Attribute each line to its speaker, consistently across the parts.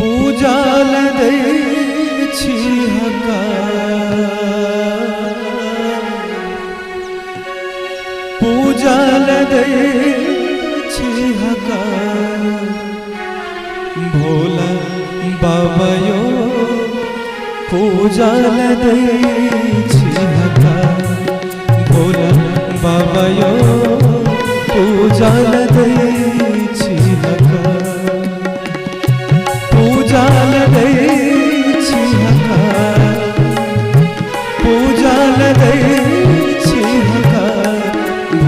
Speaker 1: पूजा लए दै छी हकार, पूजा लए दै छी हकार। भोला बाबा यो पूजा लए दै छी हकार, भोला बाबा यो पूजा लए दै छी हकार, पूजा लए दै छी हकार, पूजा लए दै छी हकार।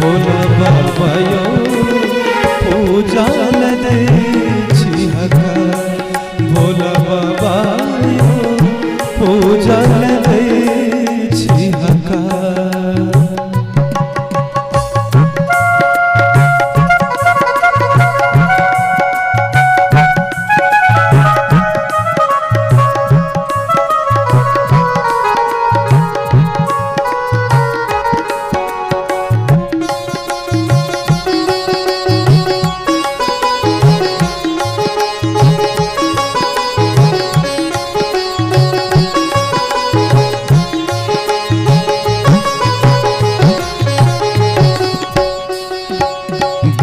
Speaker 1: भोला बाबा यो पूजा लए दै छी हकार, भोला बाबा यो पूजा लए दै छी हकार।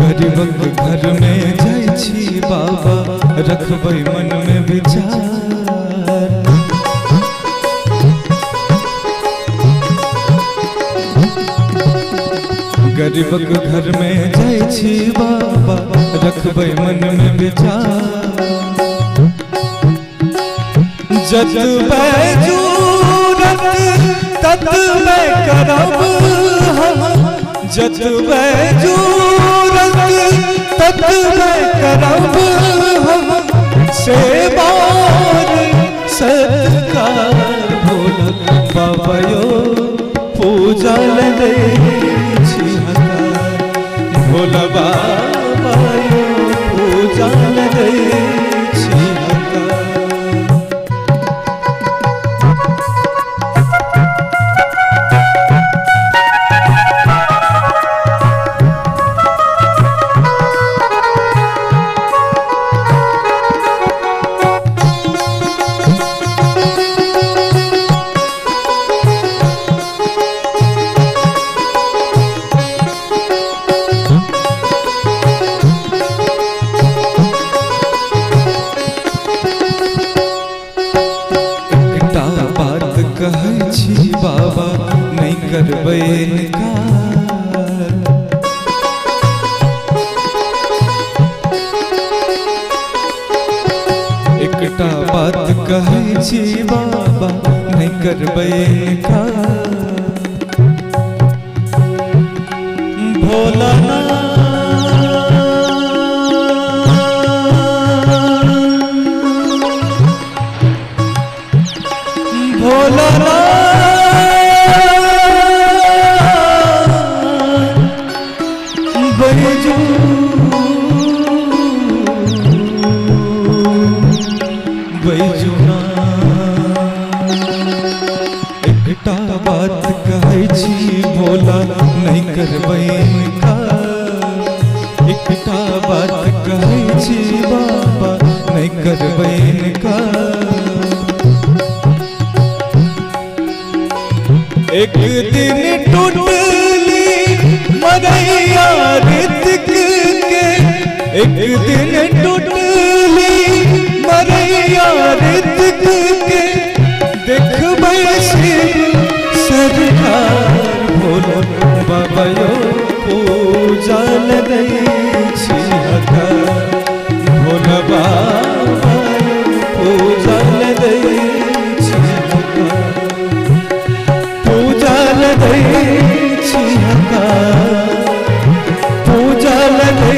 Speaker 1: गरीबक घर में जाइ छी बाबा, रखबै मन में विचार। गरीबक घर में जाइ छी बाबा, रखबै मन में विचार। जतबै जूरत ततबै करब हम, जतबै जूरत ततबै करब हम सेवा सत्कार। भोला बाबा यो पूजा लए दै छी हकार, भोला बाबा यो पूजा लए दै छी हकार। एकटा बात कहै छी बाबा, नहि करबै इनकार। एकटा बात कहै छी बाबा, नहि करबै इनकार। भोला भोला बैजू बैजूना, एकटा बात कहै छी भोला, नहि करबै इनकार। एकटा बात कहै छी बाबा, नहि करबै इनकार। एक दिन टूटली मरैया ऋतिक के, एक दिन टूटली मरैया ऋतिक के, देखबै शिव सरकार। भोला बाबा यो पूजा लए दै छी हकार, भोला बाबा यो पूजा लए दै छी हकार, पूजा लए दै छी हकार, पूजा लए दै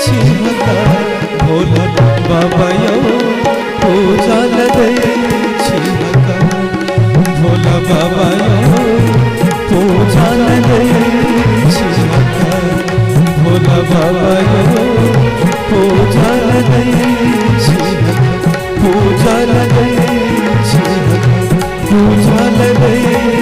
Speaker 1: छी हकार। भोला बाबा यो पूजा लए दै छी हकार, भोला बाबा यो पूजा लए दै छी हकार, भोला बाबा यो पूजा लए दै छी हकार, पूजा लए दै छी हकार, पूजा लए दै